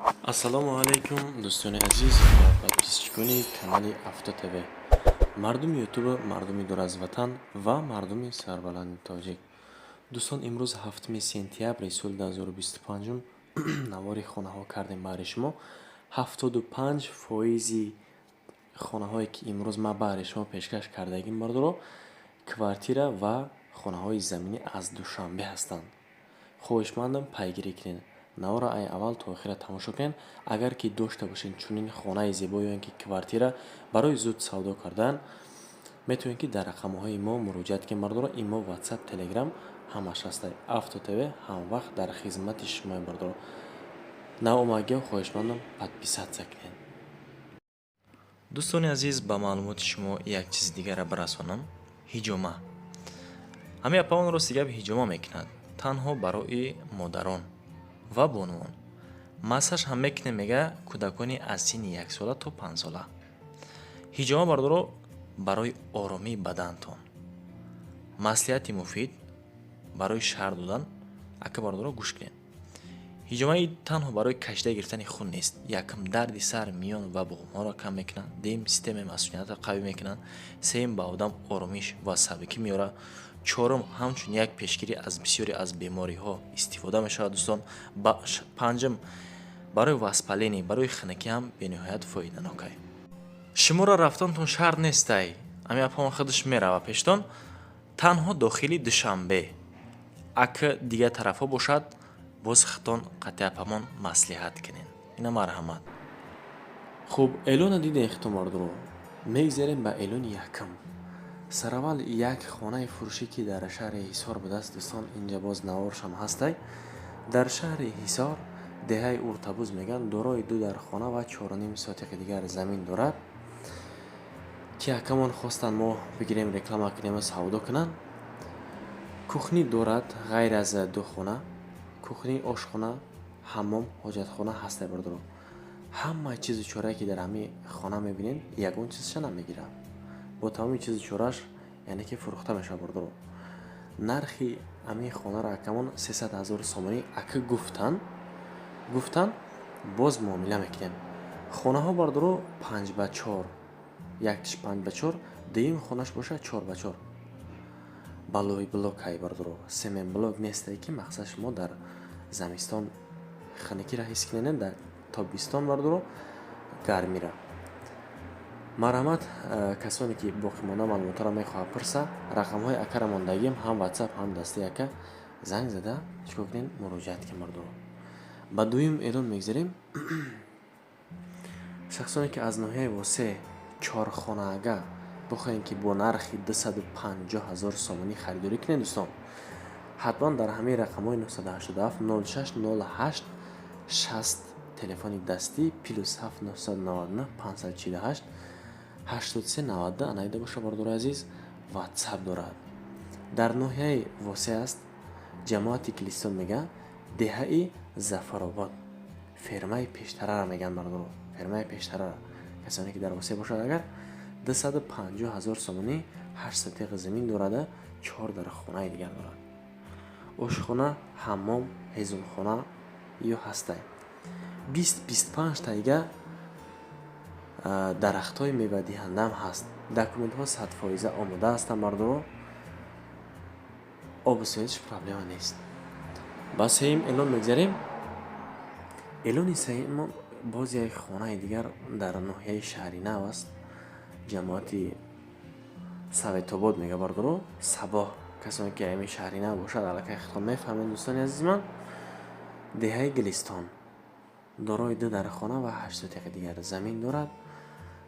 Ассалому алайкум, дӯстони азиз ва подписчикони канали Авто ТВ, мардуми ютуба, мардуми дур аз ватан ва мардуми сарбаланди тоҷик. Дӯстон, имрӯз 7 сентябри соли 2025 навори хонаҳо кардем баҳри шумо. 75 фоизи хонаҳое, ки имрӯз ман баҳри шумо пешкаш кардагим, бардоро, квартира ва хонаҳои заминӣ аз Душанбе ҳастанд. Хоҳишмандам, пайгирӣ кунед, навора ай аввал то охира тамошо кунед. Агар ки дошта бошед чунин хонаи зебо ё ин ки квартира барои зуд савдо кардан, метавонед, ки дар рақамҳои мо муроҷиат кунед. Бардоро, имо, Ватсап, Телеграм ҳамаш ҳаста. Авто ТВ ҳамвақт дар хизмати шумоем. Бардоро, навомагиҳо, хоҳишмандам, подписаться кунед. Дӯстони азиз, ба маълумоти шумо як чизи дигарро бирасонам: ҳиҷома. Ҳамин апаон, рости гап, ҳиҷома мекунад танҳо барои модарон ва бонувон. Массаж ҳам мекунем, мега, кӯдакони аз синни 1 сола то 5 сола. Ҳиҷома, бардоро, барои оромии бадантон маслиҳати муфид барои шарҳ додан. Ака, бардоро, гӯш кунед: ҳиҷомаи танҳо барои кашида гирифтани хун нест. Якум, дарди сар, миён ва буғумҳоро кам мекунад. Дуюм, системаи масуниятро қавӣ мекунад. Сеюм, ба одам оромиш ва сабукӣ меорад. Чорум, ҳамчун як пешгирӣ аз бисёре аз бемориҳо истифода мешавад, дӯстон. Панҷум, барои воспаление, барои хунукӣ ҳам бениҳоят фоиданокай. Шуморо рафтантон шарт нестай, ҳамин апамон худаш мерава пештон. Танҳо дохили Душанбе. Ака, дигар тарафҳо бошад, боз худтон қатъи апамон маслиҳат кунед. Ина, марҳамат. Хуб, эълона дидем худтон, бардоро. Мегзарем ба эълони якум. Сараввал як хонаи фурӯшӣ, ки дар шаҳри Ҳисор будааст. Дӯстон, инҷа боз наворшам ҳастай. Дар шаҳри Ҳисор, деҳаи Уртабуз мегӯянд, дорои ду дархона ва 4,5 сотиқи дигар замин дорад, ки акамон хостанд мо бигирем, реклама кунем, савдо кунанд. Кухни дорад, ғайр аз ду хона кухни, ошхона, ҳаммом, ҳоҷатхона ҳаста. Бардоро, ҳамаи чизу чорае, ки дар ҳамин хона мебинед, ягон чизша намегирад, бо тамоми чизу чорааш, яъне ки фурӯхта мешавад. Бардоро, нархи ҳамин хонаро акамон 300 000 сомонӣ ака гуфтанд, боз муомила мекунем. Хонаҳо, бардоро, 5 ба 4, яктиш 5 ба 4, дуюм хонаш бошад 4 ба 4. Балои блокай, бардоро, семен блок несте, ки мақсад шумо дар замистон хунукиро ҳис кунед, дар тобистон, бардоро, гармира. Марҳамат, касоне ки боқимонда маълумотҳоро мехоҳад пурса, рақамҳои акара мондагим, ҳам Ватсап, ҳам дастаи ака, занг зада чикор кунед, муроҷиат кунед. Бардоро, ба дуюм эълон мегзарем. Шахсоне ки аз ноҳияи Восеъ чорхонаага бихоҳем, ки бо нархи 250 000 сомонӣ харидорӣ кунед, дӯстон, ҳатман дар ҳамаи рақамҳои 987 06 08 60, телефони дастӣ +7 999 548 83 92 анаида боша. Бардори азиз, Ватсап дорад. Дар ноҳияи Восеъ аст, ҷамоати Гулистон мега, деҳаи Зафаробод, фермаи пештарара мегӯянд. Бардоро, фермаи пештарара касоне ки дар Восеъ бошад, агар 250 000 сомонӣ, 8 сотиқ замин дорада, чор дар хонаи дигар дорад, ошхона, ҳаммом, ҳезумхона ё ҳастай. 20-25 тайга дарахтҳои мевадиҳандаам ҳаст. Документҳо 100 фоиза омода ҳастанд. Бардоро, обу светиш проблема нест. Ба сеюм эълон мегзарем. Эълони сеюмон боз як хонаи дигар дар ноҳияи Шаҳри Нав аст, ҷамоати Советобод мега, бардоро, Сабоҳ. Касоне ки ами Шаҳри Нав бошад, аллакай худтон мефаҳмед, дӯстони азизи ман. Деҳаи Гулистон, дорои ду дархона ва 8 сотиқи дигар замин дорад,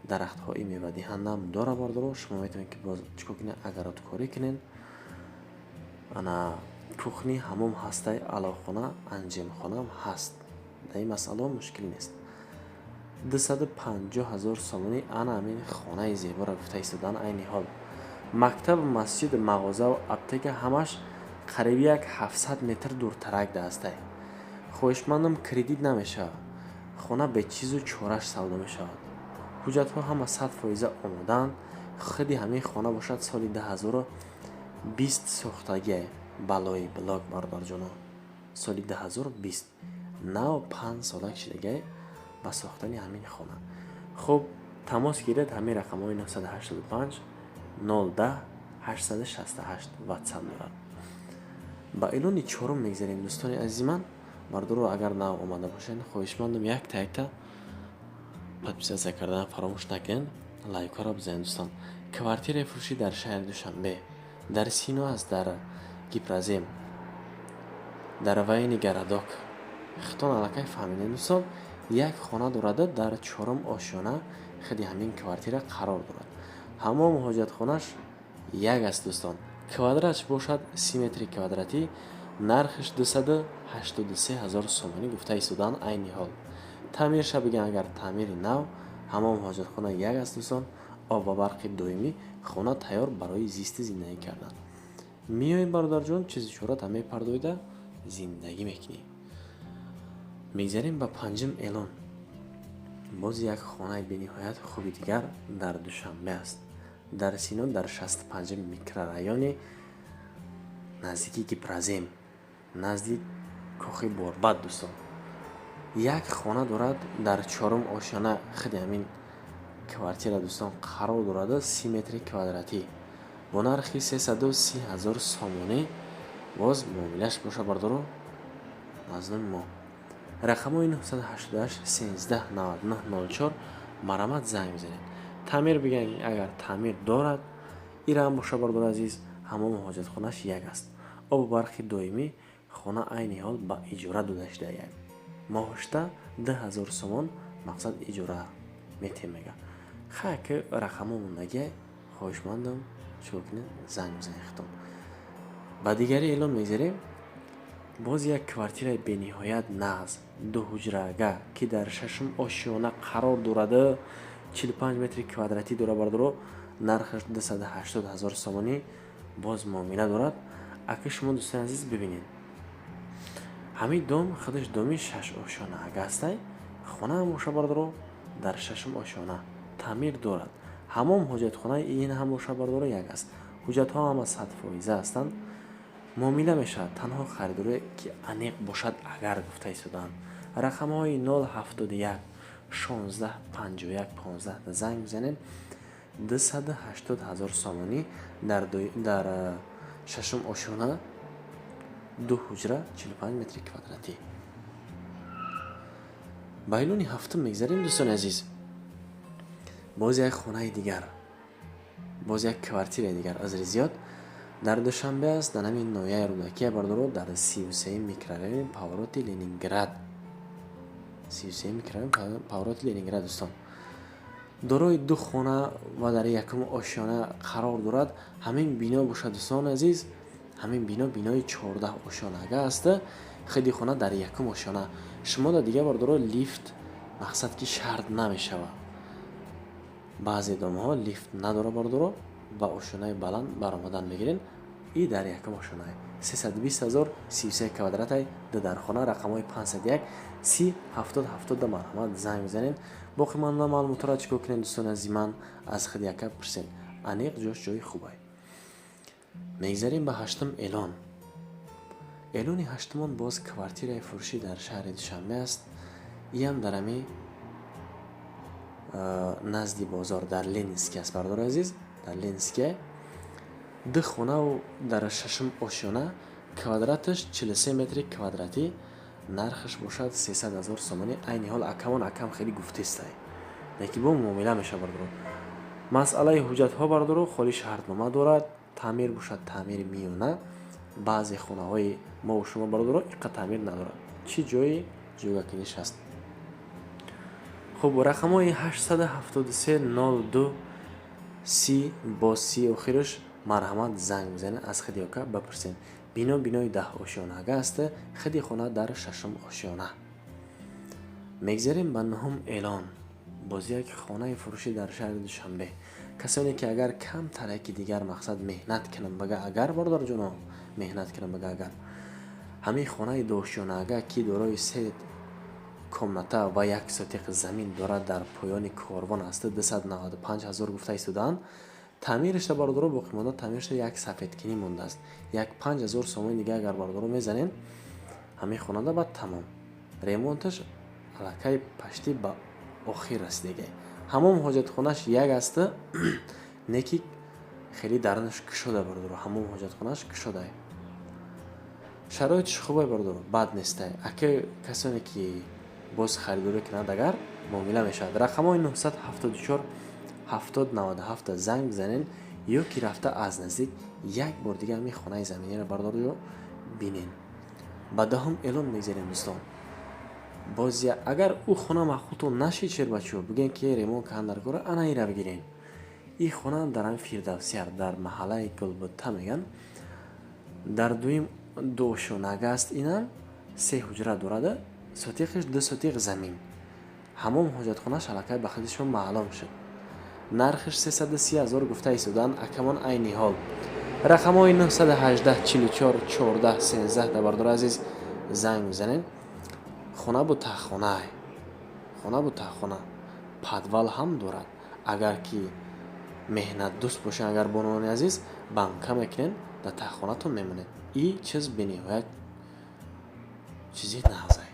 дарахтҳои мевадиҳандаам дорад. Бардоро, шумо метавонед, ки боз чӣ кор кунед, огородкорӣ кунед. Ана, кухни, ҳаммом ҳастай, аловхона, анҷемхонаам ҳаст. Дар ин масъалао мушкил нест. 250 000 сомонӣ ана ҳамин хонаи зеборо гуфта истодан. Айни ҳол мактаб, масҷид, мағозаву аптека ҳамаш қариби як 700 метр дуртарак даастай. Хоҳишмандам, кредит намешавад, хона бе чизу чораш савдо мешавад. Ҳуҷҷатҳо ҳама 100 фоиза омодаанд. Худи ҳамин хона бошад, соли 2020 сохтагие, балои блок, бародарҷоно, соли 2020. Нав 5 сола шидагай ба сохтани ҳамин хона. Хуб, тамос гиред ҳамин рақамҳои 985 010 868 WhatsApp дорад. Ба эълони чорум мегзарем, дӯстони азизи ман. Мардуро агар нав омада бошед, хоҳишмандам, якта якта подписаться кардан фаромӯш накунед, лайкҳоро бизанед, дӯстон. Квартираи фурӯшӣ дар шаҳри Душанбе, дар Сино аст, дар Гипрозем, дар военный городок. Хитон аллакай фаҳмидем, дӯстон. Як хона дорада, дар чорум ошёна худи ҳамин квартира қарор дорад. Ҳамом, ҳоҷатхонаш як аст, дӯстон. Квадратш бошад 30 метри квадратӣ. Нархаш 283 ҳазор сомонӣ гуфта истодаанд айни ҳол. Таъмирша бигӯям агар, таъмири нав, ҳамом, ҳоҷатхона як аст, дӯстон. Об ва барқи доимӣ, хона тайёр барои зисти зиндагӣ кардан. Меоем, бародарҷон, чизи чората мепардоида зиндагӣ мекунӣ. Мегзарем ба панҷум эълон. Боз як хонаи бениҳоят хуби дигар дар Душанбе аст, дар Сино, дар 65-ум микрорайони, наздики Гипрозем, назди кохи Борбад, дӯстон. Як хона дорад, дар чорум ошёна худи ҳамин квартира, дӯстон, қарор дорад. 30 метри квадратӣ бо нархи 330 ҳазор сомонӣ. Боз муомилаш боша, бардоро, аз номи мо рақамҳои 988 13 99 04 марҳамат, занг бизанед. Таъмир бигӯям агар, таъмир дорад. Ираам боша, бардори азиз, ҳамому ҳоҷатхонаш як аст, обу барқи доимӣ. Хона айни ҳол ба иҷора дода шуда, як моҳошта 2000 сомон мақсад иҷора метем мега. Хай, ки рақамҳо мондагия, хоҳишмандам, чикор кунед? Занг бизанед хитон. Ба дигари эълон мегзарем. Боз як квартираи бениҳоят нағз, дуҳуҷрага, ки дар шашум ошёна қарор дорад, 45 метри квадратӣ дора, бардоро. Нархаш 280 ҳазор сомонӣ, боз муомила дорад. Ака, шумо, дӯстони азиз, бибинед, ҳамин дом худаш доми шаш ошёна ага ҳастай. Хонаам боша, бардоро, дар шашум ошёна, таъмир дорад. Ҳамом, ҳоҷатхонаи ин ҳам боша, бардоро, як аст. Ҳуҷҷатҳо ҳама 100% ҳастанд. Муомила мешавад, танҳо харидоре ки аниқ бошад агар гуфта истодаанд. Рақамҳои 071 16 51 15 занг бизанед. 280 ҳазор сомонӣ дар шашум ошёна, ду ҳуҷра, 45 метри квадратӣ. Ба эълони ҳафтум мегзарем, дӯстони азиз. Боз як хонаи дигар, боз як квартираи дигар, азри зиёд, дар Душанбе аст, дар ҳамин ноҳияи Рӯдакия, бардоро, дар 33-юм микрорайони, повороти Ленинград, 33-юм микрорайон, повороти Ленинград, дӯстон. Дорои ду хона ва дар якум ошёна қарор дорад. Ҳамин бино бошад, дӯстони азиз, ҳамин бино бинои 14 ошёнага аст. Худи хона дар якум ошёна. Шумо дар дигар, бардоро, лифт мақсад ки шарт намешавад. Баъзе домҳо лифт надорад, бардоро, ба ошёнаи баланд баромадан мегирен. И дар якум ошёнае, 320 ҳазор, 33 квадратай, ду дархона. Рақамҳои 501 30 70 70 марҳамат, занг бизанед. Боқимонда маълумотҳоро чӣ кор кунед, дӯстони азизи ман? Аз худи яка пурсед, аниқ ҷош ҷои хубай. Мегзарем ба ҳаштум эълон. Эълони ҳаштумон боз квартираи фурӯшӣ дар шаҳри Душанбе аст. Иам дар ҳами назди бозор, дар Ленинский аст, бардори азиз, дар Ленинский. Ду хонаву дар шашум ошёна, квадраташ 43 метри квадратӣ, нархаш бошад 300 ҳазор сомонӣ. Айни ҳол акамон акам хеле гуфтестай, лекин бо муомила мешавад, бардоро. Масъалаи ҳуҷҷатҳо, бардоро, холи шартнома дорад. Таъмир бошад, таъмири миёна. Баъзе хонаҳои мову шумо, бардоро, иққа таъмир надорад. Чӣ ҷои ҷойгакуниш аст? Хуб, рақамҳои 873 02 30, бо 30 охираш, марҳамат, занг бизанед, аз худи ока бипурсед. Бино бинои 10 ошёнага аст, худи хона дар шашум ошёна. Мегзарем ба нуҳум эълон. Боз як хонаи фурӯшӣ дар шаҳри Душанбе. Касоне ки агар камтар яки дигар мақсад меҳнат кунам бага агар, бародарҷоно, меҳнат кунам бага агар, ҳамин хонаи дуошёнаага, ки дорои се комната ва як сотиқ замин дорад, дар поёни Корвон аст, 295 ҳазор гуфта истодаанд. Таъмирашта, бародаро, боқимонда таъмирашта як сафедкунӣ мондааст. Як 5000 сомони дига агар, бародаро, мезанем ҳамин хонада, баъд тамом. Ремонташ аллакай почти ба охир расидагай. Ҳамом, ҳоҷатхонаш як аста, не ки хеле дарунаш кушода, бародаро. Ҳамом, ҳоҷатхонаш кушодай, шароитиш хубай, бародаро, бад нестай. Ака, касоне ки боз харидорӣ кунанд, агар муомила мешавад, рақамҳои 974 70 97 занг бизанед ё ки рафта аз наздик як бор дига ҳамин хонаи заминиро, бародаро, бинен. Ба даҳум эълон мегзарем, дӯстон. Боз агар ӯ хона маъқултон нашид, шербачаҳо, бигӯен ки ремонт кунанд дар кора, ана ира бигирен. Ин хона дар ҳамин Фирдавсияр, дар маҳаллаи Гулбутта мегӯянд, дар дуюм дуошонага аст. Инам се ҳуҷра дорада, сотиқиш 2 сотиқ замин. Ҳамом, ҳоҷатхонаш аллакай ба худи шумо маълум шуд. Нархиш 330 000 гуфта истодаанд акамон айни ҳол. Рақамҳои 918 44 14 13 да, бардори азиз, занг бизанед. Хона бу таххонае, хона бу таххона, подвал ҳам дорад. Агар ки меҳнатдӯст бошед, агар бонувони азиз, банка мекунед, дар таххонатон мемонед. И чиз бениҳоят чизи нағзае.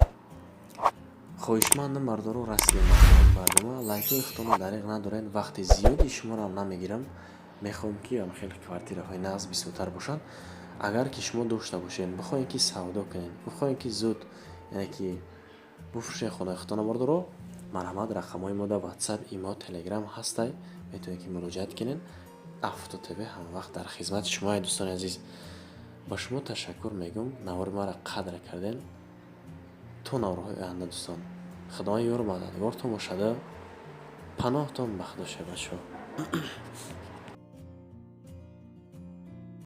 Хоҳишмандам, бардоро, расидем барнома. Лайкҳои худтонро дариқ надоред. Вақти зиёди шуморо намегирам. Мехоҳам, ки хеле квартираҳои нағз бисёртар бошанд. Агар ки шумо дошта бошед, бихоҳед, ки савдо кунед, бихоҳед, ки зуд, яъне ки буфурӯшед хонаи худтонро, бардоро, марҳамат, рақамҳои мо дар Ватсап, Имо, Телеграм ҳастай, метавонед, ки муроҷиат кунед. Авто ТВ ҳамавақт дар хизмати шумои, дӯстони азиз. Ба шумо ташаккур мегӯм, навори маро қадр кардем. То наворҳои оянда, дӯстон, Худованд ёру мададгортон бошада. Паноҳтон ба Худо, шебачо.